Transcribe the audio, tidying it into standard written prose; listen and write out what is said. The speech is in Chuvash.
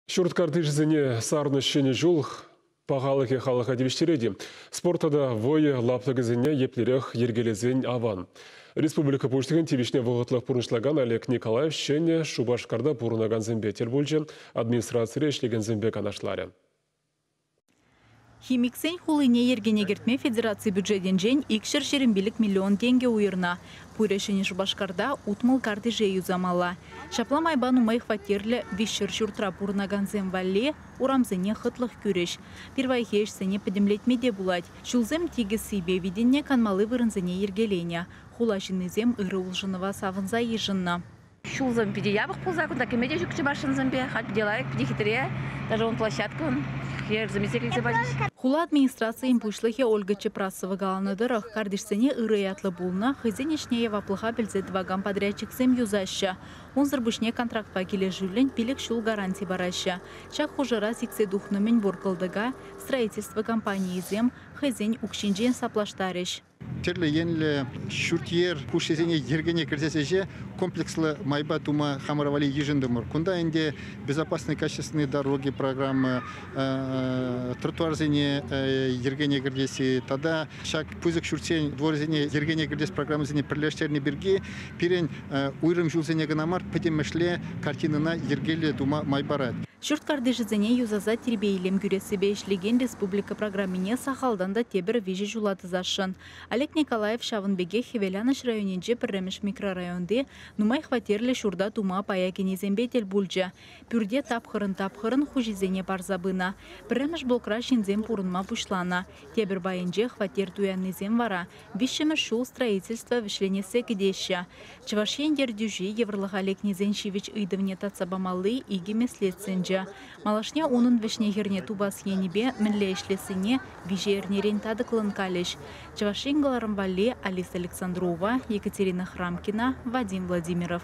Ҫурт картишӗсене сарнӑ ҫӗнӗ ҫул пахалӑхӗ халӑха тивӗҫтерет-и? Спорт тата вӑйӑ лаптӑкӗсене еплерех йӗркелесен аван. Республика Пуҫлӑхӗн тивӗҫне вӑхӑтлӑх пурнӑҫлакан Олег Николаев Ҫӗнӗ Шупашкарта пурӑнакансемпе тӗл пулчӗ, администрацире ӗҫлекенсемпе канашларӗ. Химиксен хулине йӗркене кӗртме федераци бюджетӗнчен 225 миллион тенкӗ уйӑрнӑ. Пурӗ Ҫӗнӗ Шупашкарта 60 картише юсамалла. Ҫапла майпа нумай хваттерлӗ 300 ҫуртра пурӑнакансем валли урамсене хӑтлӑх кӳрӗҫ. Пирвайхи ӗҫсене пӗтӗмлетме те пулать. Ҫулсем тикӗссипе витӗннӗ канмалли вырӑнсене йӗркеленӗ. Хула ҫыннисем ырӑ улшӑнӑва савӑнса йышӑннӑ. Ҫулсем питӗ япӑх пулса кунта кӗме те ҫукчӗ машинсемпе. Халь питӗ лайӑх, питӗ хитре. Даже вон площадка вон хӗрсем илсе килсе пачӗҫ. Хула администрацийӗн пуҫлӑхӗ Ольга Чепрасова каланӑ тӑрӑх, картишсене ырӑ ятлӑ пулнӑ, хӑйсен ӗҫне яваплӑха пӗлсе тӑвакан подрядчиксем юсаҫҫӗ. Унсӑр пуҫне контрактпа килӗшӳллӗн 5 ҫул гаранти параҫҫӗ. Ҫак хушӑра сиксе тухнӑ мӗнпур кӑлтӑка строительство компанийӗсем хӑйсен укҫинчен саплаштарӗҫ. Тӗрлӗ енлӗ ҫурт-йӗр хушшисене йӗркене кӗртес ӗҫе комплекслӑ майпа тума хамӑр валли йышӑнтӑмӑр. Кунта ӗнтӗ «Безопасные качественные дороги» программа, тротуарсене йӗркене кӗртесси тата ҫак пысӑк ҫуртсен дворӗсене йӗркене кӗртес программӑсене пӗрлештернӗ пирки пирӗн уйрӑм ҫулсене кӑна мар, пӗтӗмӗшле картинӑна йӗркеллӗ тума май парать. Ҫурт картишӗсене юсаса тирпей-илем кӳрессипе ӗҫлекен республика программине сахалтан та тепӗр 3 ҫула тӑсасшӑн. Олег Николаев ҫавӑн пекех Хӗвеланӑҫ районӗнчи пӗрремӗш микрорайонти нумай хваттерлӗ ҫурта тума пая кӗнисемпе тӗл пулчӗ. Пӳрте тапхӑрӑн-тапхӑрӑн хуҫисене парса пынӑ. Пӗрремӗш блокра ҫынсем пурӑнма пуҫланӑ. Тепӗр пайӗнче хваттер туяннисем вара виҫҫӗмӗш ҫул строительство вӗҫленессе кӗтеҫҫӗ. Чӑваш Ен ертӳҫи йывӑрлӑха лекнисен ҫивӗч ыйтӑвне татса памалли икӗ меслет сӗнчӗ. Малашне унӑн вӗҫне-хӗрне тупас енӗпе мӗнле ӗҫлессине виҫӗ эрнерен татӑклӑн калӗҫ. Чӑваш Ен кӑларӑм валли Алиса Александрова, Екатерина Храмкина, Вадим Владимиров.